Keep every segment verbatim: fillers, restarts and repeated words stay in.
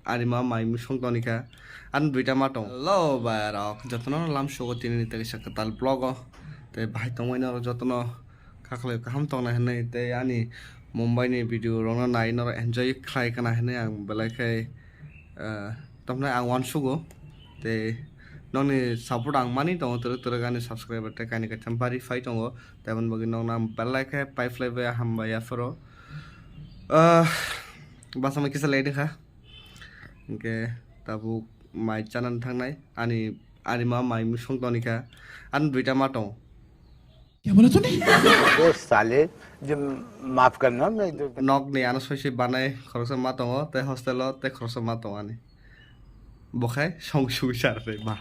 Ani ma mai misong toni kha. Ani duita ma tong. Hello, bai rok. Jotono lam sugo tini ni tei kaisa kwtal vlog o. Tei bahai tongmani rok jotono kakhlai kaham tongna hinwi tei ani Mumbai ni video rokno nai norok enjoy khlai kana hinwi ang belai khe, eh, tamni ang uansugo. Tei nokni support ang mani tongo twrwk twrwk ani subscriber tei kaini kaitham bari phai tongo. Tei aboni bagwi nokno ang belai khe pai phlai bai hambai yapharo. Ah, basa mai kisa late kha. Hingke tabuk mai chanani thangnai ani, ani ma mai misong toni kha. Ani duita ma tong. क्या बोला तूने? अबे साले, जो माफ करना, मैं जो Nok ni ano soi soi banai khoroksa ma tongo, tei hostel o tei khoroksa ma tongo ani. Bo khai song sui sar re ma.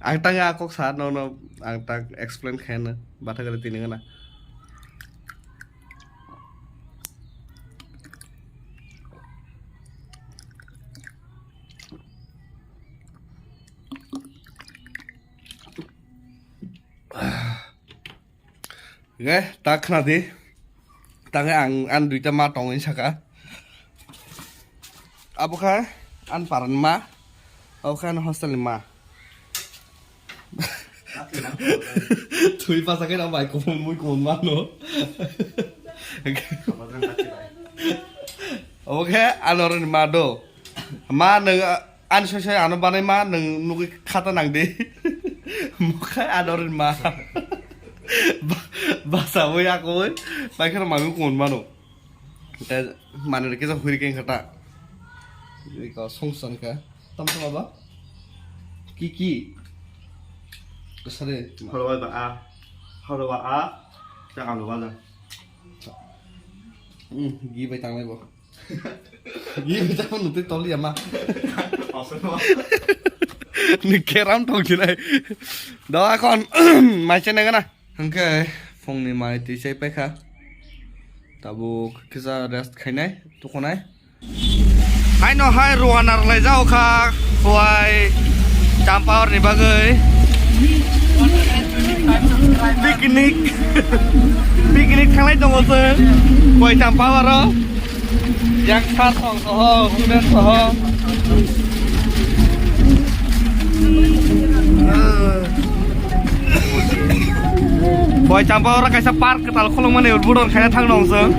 Ang tang a kok sa no no ang tang explain khaina batha gari tini gana. Ge, ta khna di. Ta khe ang, ang duita ma tong saka. Abo kha ang paran ma. Abo kha ang hostel ni ma. Thui pasa khe ang bai kumon mui kumon ma no. Abo kha ang oro ni ma do. Ma nang, Ani soi soi ano banai ma nwng nugui khata nang di. Mukhai ador ma. Ba-, basa ui akoi. Pai khana mami kun mano. Te mani rikisa hui rikeng khata. Iko song san ka. Tam tam aba. Ki ki. Sare. Halo ba a. Halo ba a. Ta ano ba da. Hmm, gi bai tang lai bo. Ni bwsa phano twi toli ama. Ni keram thok jinai. Dawa kon mai chene gana. Hwnkhe phungni mai twi chai paikha. Tabuk kisa rest khainai, tukunai. Haino hai ruana rwlai jao kha, huai Champaorni bagwi. Picnic, picnic thanglai tongo chwng, huai Champaoro. Yang sat tong soho, student soho. Boi Champa oro kaisa park kwtal khulukmani urbudor khaina thang nong chwng.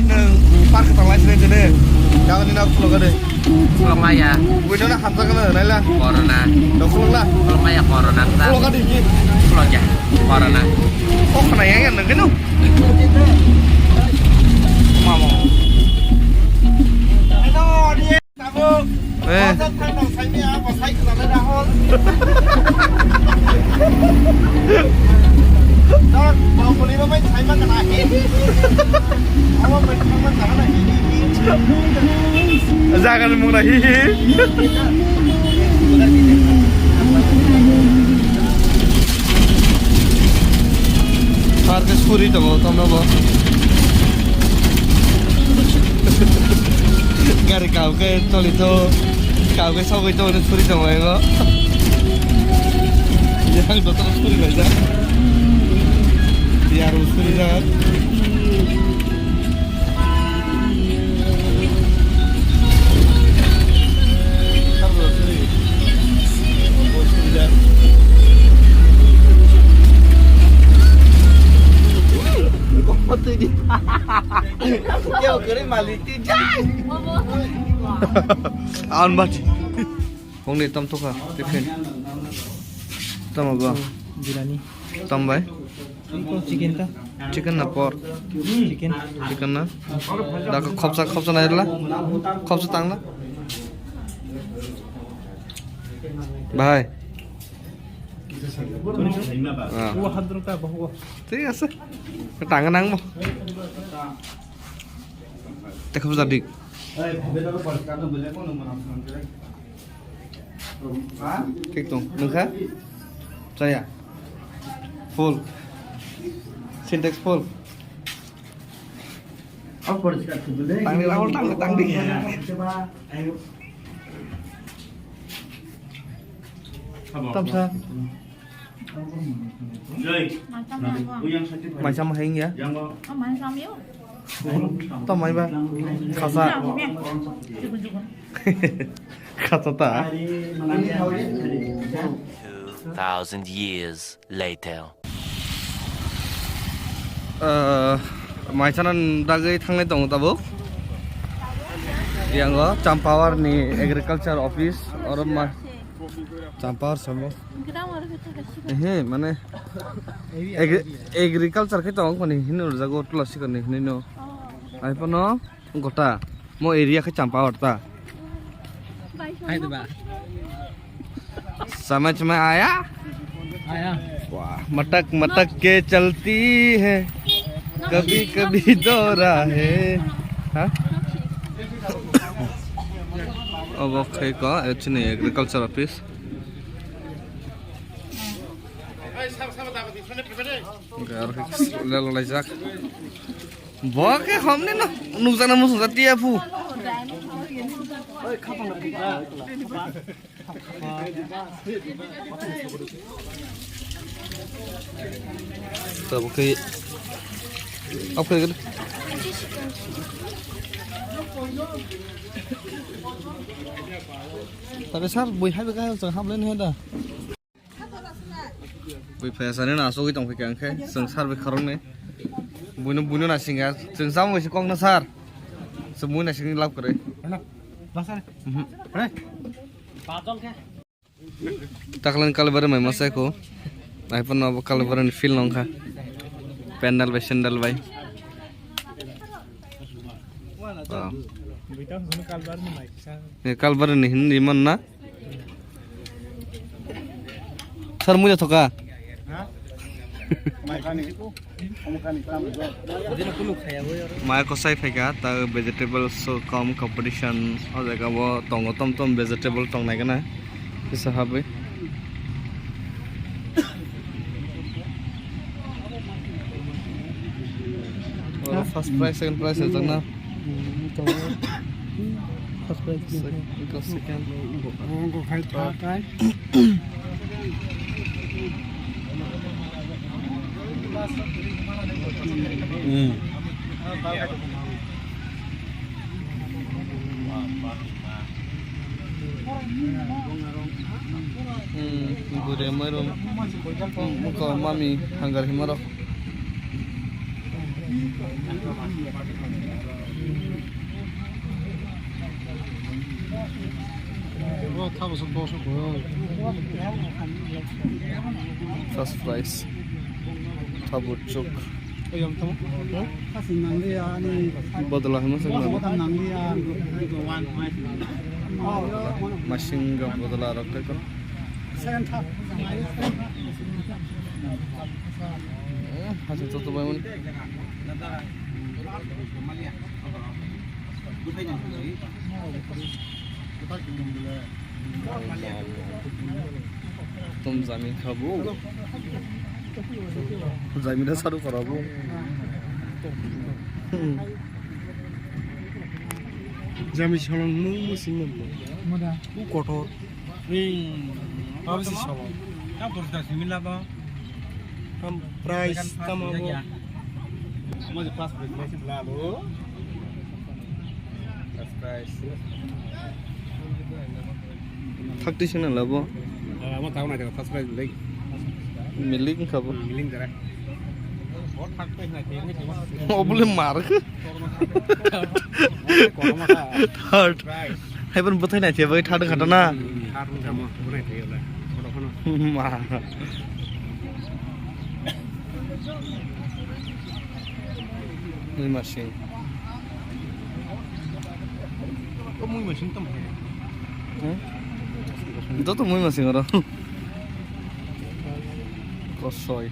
Nwng park kwtal lai sini sini. Yang ni nak khuluk ade. Khuluk maya. Wino na hamsa kana naila. Corona. Do khuluk la. Khuluk maya corona ta. Khuluk ade ki. Khuluk ya. Corona. Kok khna yang yang nang kenu. Mamo. Eh. Jaga ni mung na hi hi. Park suri tongo, tamo bo. Gari kau ke toli to, kau ke sogwi to, suri tongo ego. Yang dotor suri laijak. Yang suri jak. Ang bati. Hongni tom toka tiffin. Tamo ba? Biryani. Tam bai? Iko chicken ta. Chicken na pork? Chicken. Chicken na? Da ka khopsa, khopsa na la? Khopsa tang la? Bhai. Ah. Wo hat rupiya bahut. Thik ase. Tang nang mo. Te khopsa dik. Thik tong, nukha? Chaya. Full. Sintex full. Tangdi, Rahul, tangdi, tangdi. Tamsa. Maisa ma heng ya? Tamo mai ba khasa. Khasa ta. Two thousand years later. Ah, maisa nan dagwi thangnai tongo tabuk. Yango Champawar ni agriculture office, oro ma Champawar samo. Ehe, mane agri-, agriculture khe tongo koni hino jago tula sikoni hino. Ai pono. Gota, mo area khe Champawar ta. Hai diba? Samajh mein aya? Aya. Wah, matak matak ke chalti hai, kabhi kabhi do rahe. Ha? Obo khe ko, echini agriculture office. Gar lelo laijak. Bo khe homni no nukjakna muchungjak tiya phu. Tabuk khe off khe. Tabe sir, bui haibe kaya chang hamle ni da. Bui phaya sani no asogwi tong phai kha, hwnkhe chwng sir bai khoroknwi. Buino, buino naisingya, chwng chamung bai se kokno sir. Chwng buino naisingni lab kwrwi. Hello. Basar. Mhm. Hey. Taklan kalibari mai masa ko. Ai pano abo kalibari ni feel nongkha. Pendal bai sandal bai. Wow. Buitang sunu kalibari ni mai kisa. Ye kalibari ni hindi man na. Sir, mui thoka. Mai kosai phaika, ta vegetable so kom competition o jaga o tongo, tom tom vegetable tong nai gana kisa habwi. Oro first prize, second prize rijak na? Hmm, tongo. First prize. Sec-, iko second. Abo wngkha khai third prize. Hmm. Hmm, bwrwi mairum. Hmm, wngkha mami hangar himarok. First prize. Thabuchuk. Bodol hai masa. Masing ga bodol arok kai ko. Eh, hasil tutup bangun. Tum jamin khabu. Jamin da saru kharabu. Jami solong mung musing mung. Moda. U kotor. Ring. Apa sih solong? Tam purda simila ba. Tam price tam abo. Mo je first price lalo. First price. Thak twi sengna labo. Amo tau nai first price lei. Milik wngkha bo. Milik dara. Obole mar. Third. Hai ban bwthai nai theboi third wngkha na. Third wngkha mo bwthai thai ola. Ma. Mui masing. Mui masing tam. Hmm? Joto mui masing oro. Kosoi.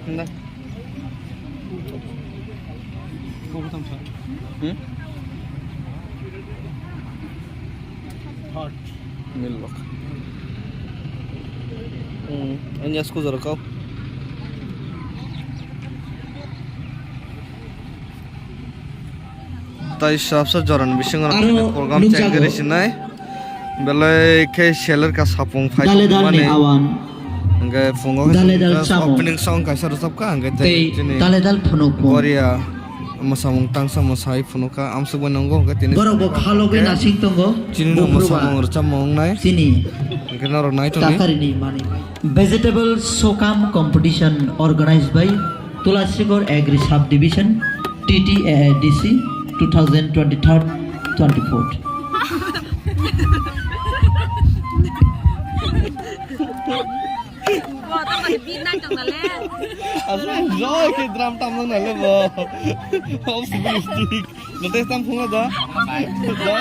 Na. Hmm? Milok. Hmm, anya sku jora kau. Tai sabsa jorani bisingo program check gari sinai. Belai khe seller ka sapung phai Dale dal ni tongmani. Awan. Hingke phungo khe Dale dal just chamung. Opening song kaisa rwchapkha, hingke tei tei chini dale dal phunukmung. Korea mwsamung tangsa mwsai phunukha, amsukbai nongo, hingke tini Borok bo samung khalogwi khe nasing tongo, chini no buphruba mwsamung rwchapmung wngnai. Chini Hingke norok nai tongdi. Takarini mani. Vegetable Sokam competition organized by Tulasikhor Agri Subdivision, T T A A D C, two thousand twenty-third, twenty-fourth. Bo, tamo ni beat nai tong na le. Asal joi ke drum tam nang na le bo. Hop, stick. Notes tam phungo do. Do.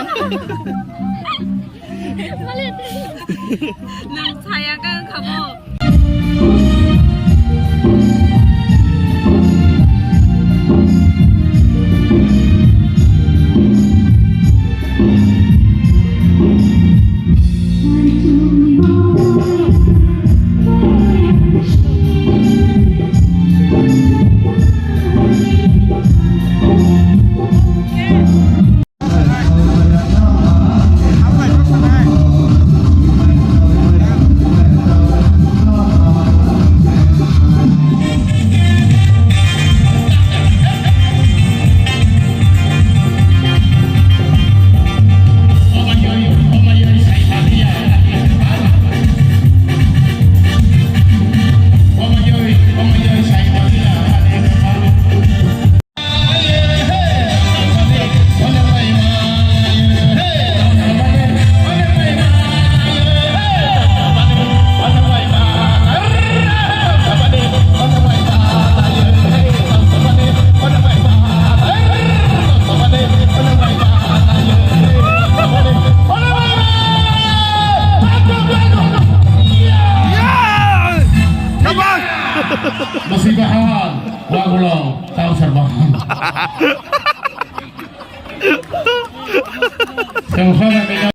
Nwng saya ka wngkha bo. Nasi bahan, wagulong, kau serbahan. Sengkho na kanya.